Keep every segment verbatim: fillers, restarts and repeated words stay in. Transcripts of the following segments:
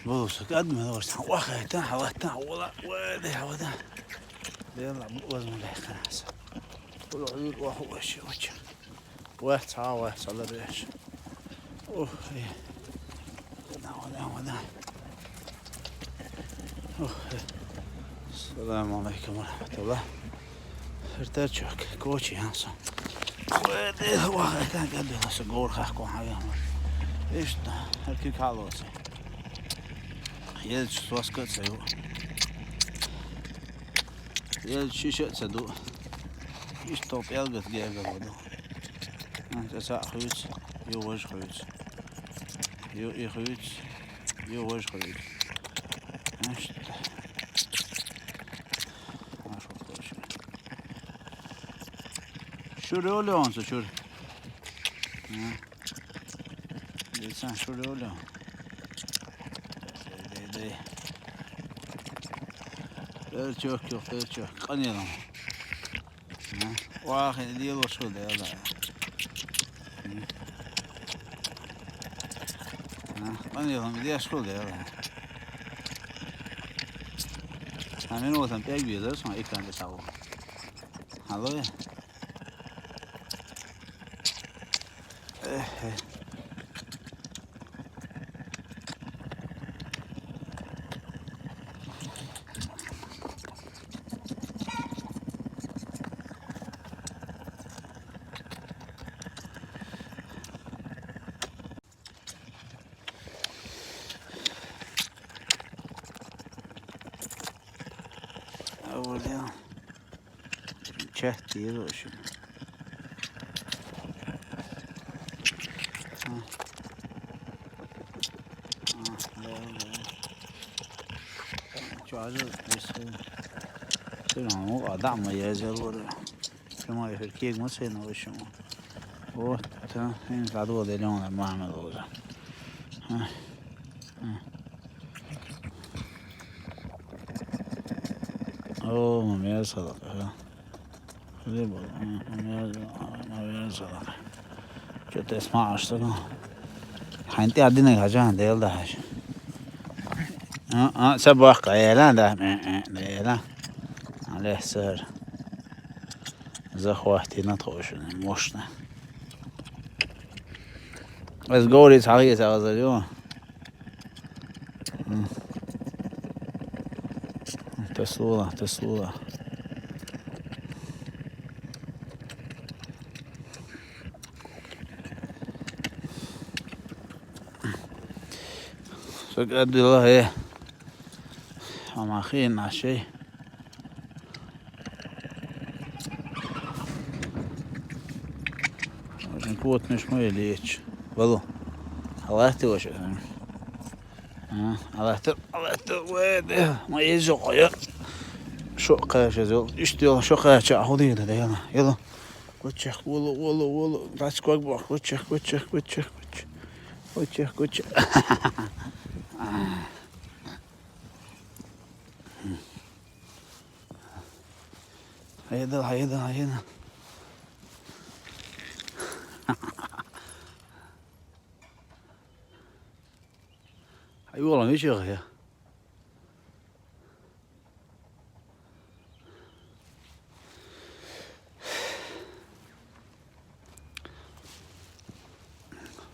Болу со кӀад мел варсан, вахайтан, хьалаттан, хьавала, ваде, хьавада. Дела, бу вазма лехканаса. Болу хьур ваху ваше, вача. Вац, ха, вац, ала реш. Ух, э. Вада, вада, вада. Ух, э. Ассаламу алейкум ва рахматуллах. Хертачок, кочи, янса. Ваде, вахайтан, кӀад мел со гор хахко хавян. Ишта, херти калоса. Ел число скотца ю. Ел чиша ца ду. Ишта пелгат гега воду. А, ца ца хуйц, ю вож хуйц. Ю и хуйц, ю вож хуйц. Ишта. Шур ёлёнца, шур. А. Лицан шур ёлён. Дей, дей, дей. Перчок ёк, перчок. Къанелам. А. Вахин, дел вашу, дела. А. Къанелам, дел вашу, дела. А мен отам пек бизер, сон экран да сау. Алло. Эхе. Аволя. Чехти, в общем. А. А, да, да. Чё, а же, если ты, ну, а, да, мы ездили, вот. Прямо я кек мы сына, в общем. Вот, да, и надо было делённое, мама, вот. А. А. О, мамеса лака, ха. Хлеба, мамеса лака. Чё ты смеёшься, ну? Ханти один и хажан, дел да хаш. А, а, собака, эла, да, э, э, да, эла. Але, сэр. Захватить на то, что не можно. Let's go, this house is out there. Tesla, Tesla. Сок адила, э. Амахи нашей. Очень плотный шмой лечь. Валу. Аллах ты вообще. А, Аллах ты, Аллах ты, вэдэ. Ма езжо кая. Шо кая жезел. Иште ел, шо кая ча худи да, да, ела. Ела. Кочах, валу, валу, валу. Тач квак бах. Кочах, кочах, кочах, кочах. Кочах, кочах. Hayırdır, hayırdır, hayırdır. Ay oğlum, hiç yok ya.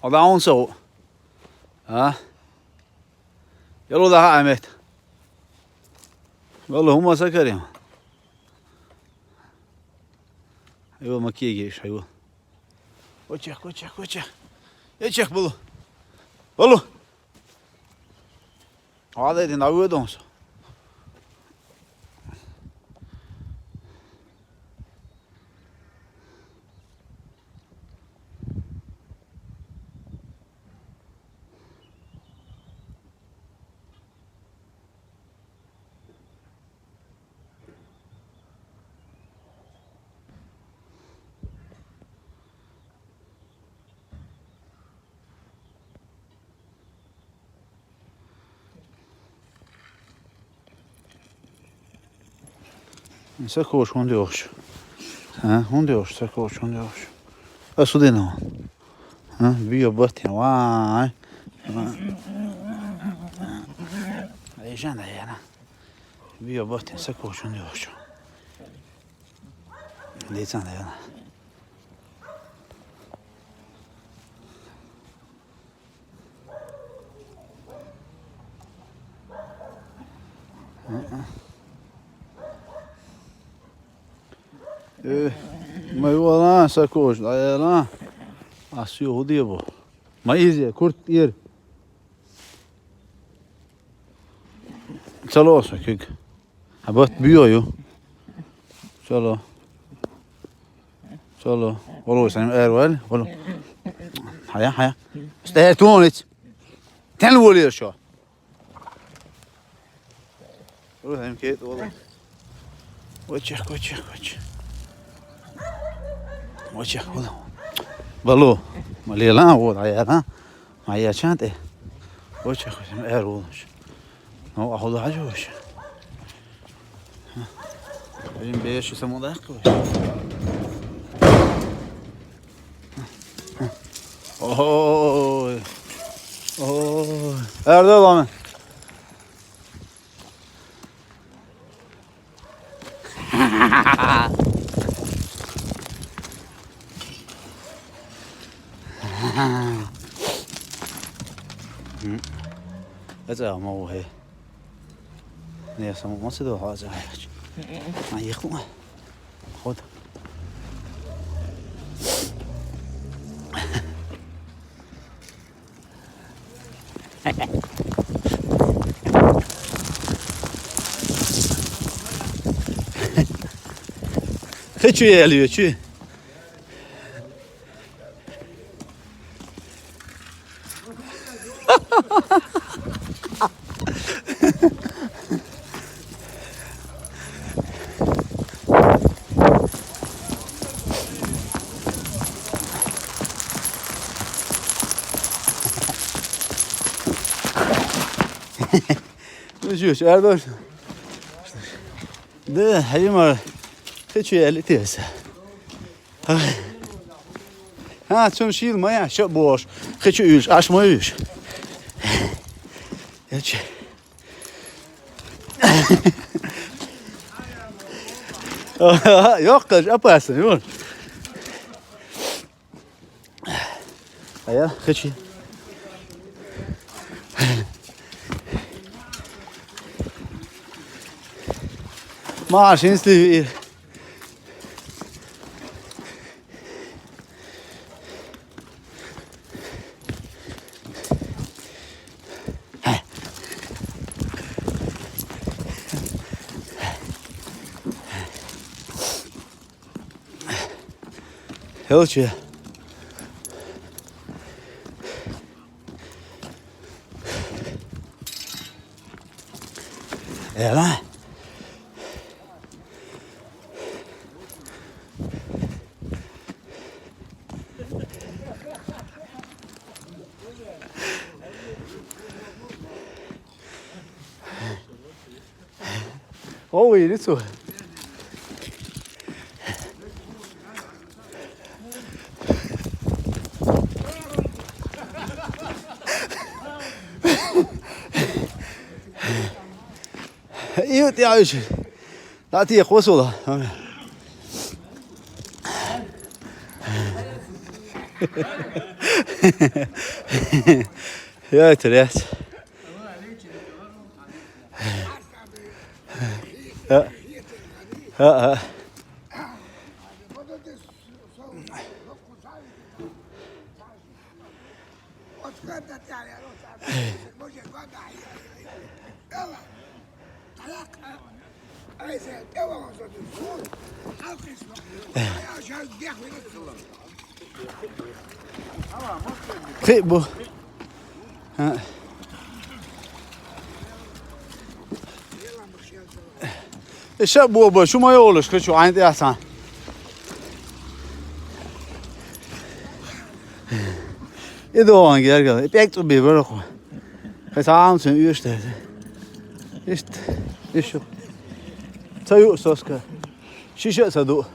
Adam olsa o. Ha? Yolu daha Ahmet. Vallahi olmasa karım. Ayol makiye giymiş ayol. Koçak, koçak, koçak. Geçecek bulu. Bulu. Hadi edin, avuyordunuz. Сакош, он дёш. А, он дёш, сакош, он дёш. А сюда ну. А, бьё батин, вай. Вай. Жан да яна. Био ботен сакошун дёшо. Децан да яна. Э, май вала сакош, да яна. Асю худиебо. Ма изе, курт ир. Чало сакик. Абат био ю. Чало. Чало. Оло сен эр вал. Оло. Хая, хая. Стер тунец. Тен волир шо. Оло сен кет оло. Очах, очах, очах. Очах, оло. Балу. Малила, вот, ая, да? Моя чанте. Очень хочем эрулш. Ну, а куда же вообще? Блин, беши самудак. Ой. Ой. Эрде lan. That's a mo he. Ne sa mo se do ha za. Ma yekhu. Khod. Хечу ялıyor, чу. Üzüyor, Erdoğan. De, hayır mı? Hiç üyelik diyorsa. Ay. Ha, çun şil maya, şu boş. Hiç üyüş, aşma üyüş. Hiç. Yok, kaç, yaparsın, yok. Aya, hiç. Maaşın istiyor. Helče. Ela. Ой, лицо. Иу тяуш. Тати хосула. Я это. Ja. Ja, ja. Kıyı bu. Ha. E, şey bu, bu, şu maya olur, şu aynı ya sen. E, doğan gel, gel. E, pek tu bir böyle. Kaç an sen üç dedi. İşte, üç. Tayu soska. Şişe sadu.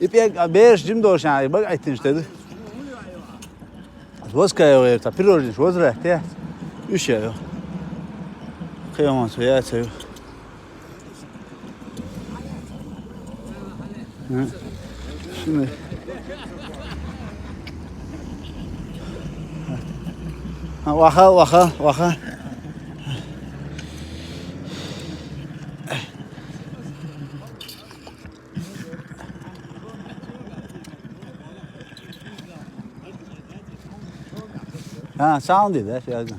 И пек, а береш жим доршан, бак айтин штеду. Воская, это пирожный, возра, те. Уше. Кхиаман цо яцаю. М. Шуна. А, ваха, ваха, ваха. А, саунд да, фига.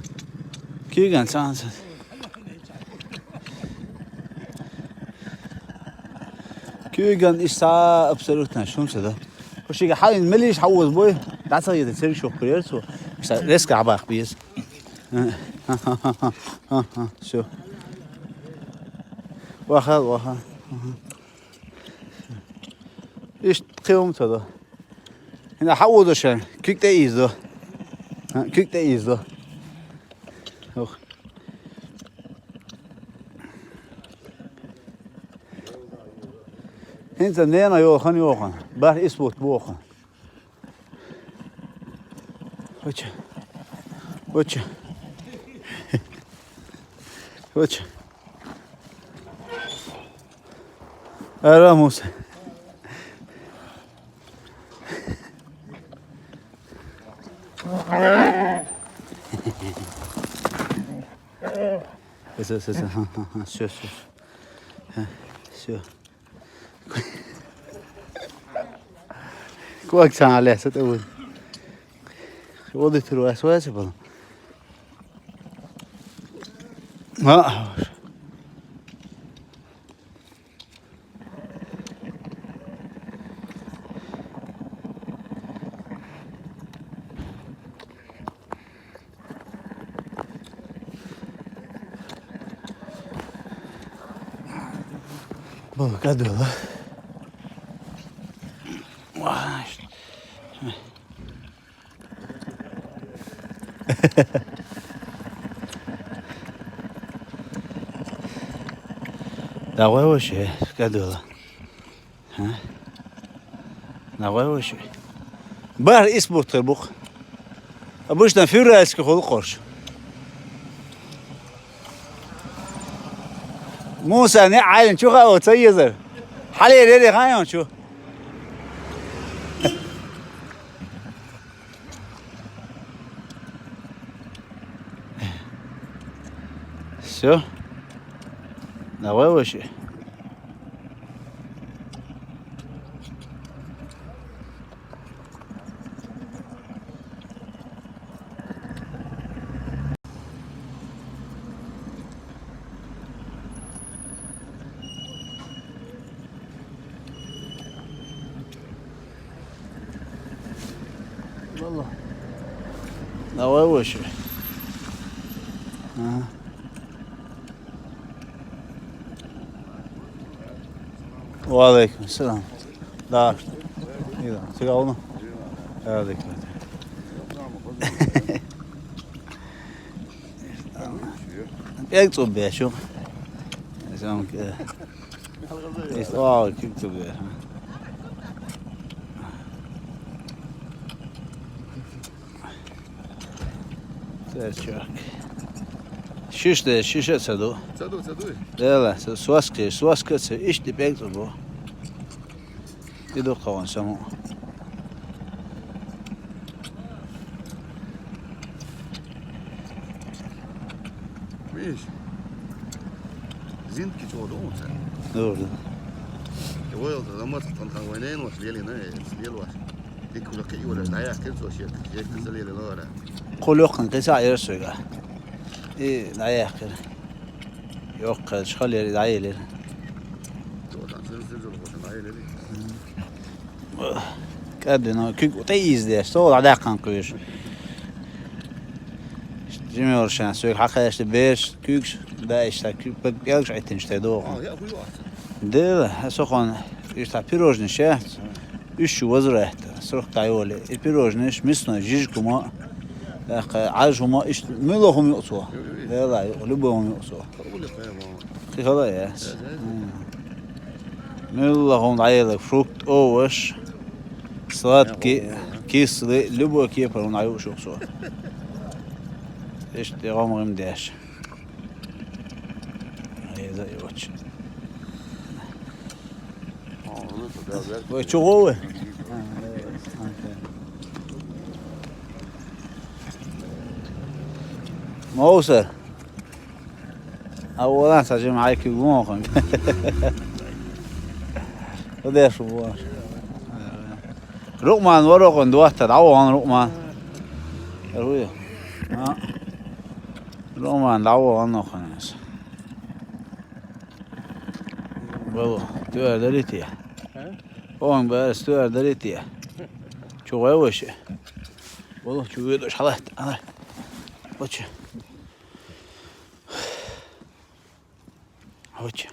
Киган саунд. Куьйган иштта абсолютно шумца да. Хушига хьалин мелиш хьауз бой, дацаги да церг шух куьрер цо. Иштта резко хьабах биз. Всё. Вахал, ваха. Ишт кхиум ца да. Хина хьауз шен, куьг тӀе из да. Куьг тӀе из да. Ох. ХӀинца нена йолу хан йоху, бархӀ исс бутт боху. Хоча. Хоча. Хоча. Ара, Муса. Всё, всё, всё. Ха, ха, ха. Всё, всё, всё. Ха, всё. Квак цхьаьна лаьцна тӀе вуй. Води тур вайса вайса бала. А. Бу кадула. Вай. Давай вообще, кадула. А? Нагой воши. БархӀ исс бутт хир бу-кх. Обычно февральский хӀума корж. Муса, не Ӏайлина чу хао ца езар. Хьалерери хаьон чу. Всё. Давай воши. Валла. Давай воши. Ага. Ва алейкум салам. Да. Ира, цига уна? Ва алейкум. ПӀелг цӀуббеш ю. Замка. Ис, вау, куьг цӀуббеш. Церчак. Шиш де, шиша ца ду. Ца ду, ца ду. Дела, со-, соска, соска ца, ишти пек ца бу. И ду каван саму. Видишь? Зинки чего думал, ца? Ду, ду. Его это замат, он там война, но слели на, слели ваш. Ты куда-то его, да, я скажу, что я, я сказали, ну, да. Кулёкхан киса ерсуга. И дӀаяьккхира. Йоккхачу халера дӀаелира. КӀадвина, куьг тӀе ийзадеш, со дӀадаьккхина кхуьйсу. Жимершан соьга хьакхаьчна бераш, куьйгаш, да, иштта куьг, пӀелгаш Ӏиттинчу тӀе догӀу. Дела, аса хон, иштта пирожныш яц. Уьш шу возврат, срок дӀайоле. И пирожныш, мясной жижиг хӀума, тӀаккха Ӏаж хӀума, иштта муьлха хӀума юкъу цо. Дела, юкъу, любой хӀума юкъу цо. Кхин хала яц. М. Муьлха хӀума дӀаелларг, фрукт, овощ, сладкий, кислый, любой кепара хӀума дӀаюуш юкъу цо. Иштта тӀе гӀум-гӀим деш. Эза йоч. Вай чугъо вай? Мовсар. А валан са жим айки гуон хан. Удеш вон. Рукъман ворогъун дуатта, даван рукъман. Руя. А. Рукъман даван ноханас. Болу, туар дарития. А? Он барс туар дарития. Чугъа воши. Болу, чугъа дош халат. Ана. Очи. Очи.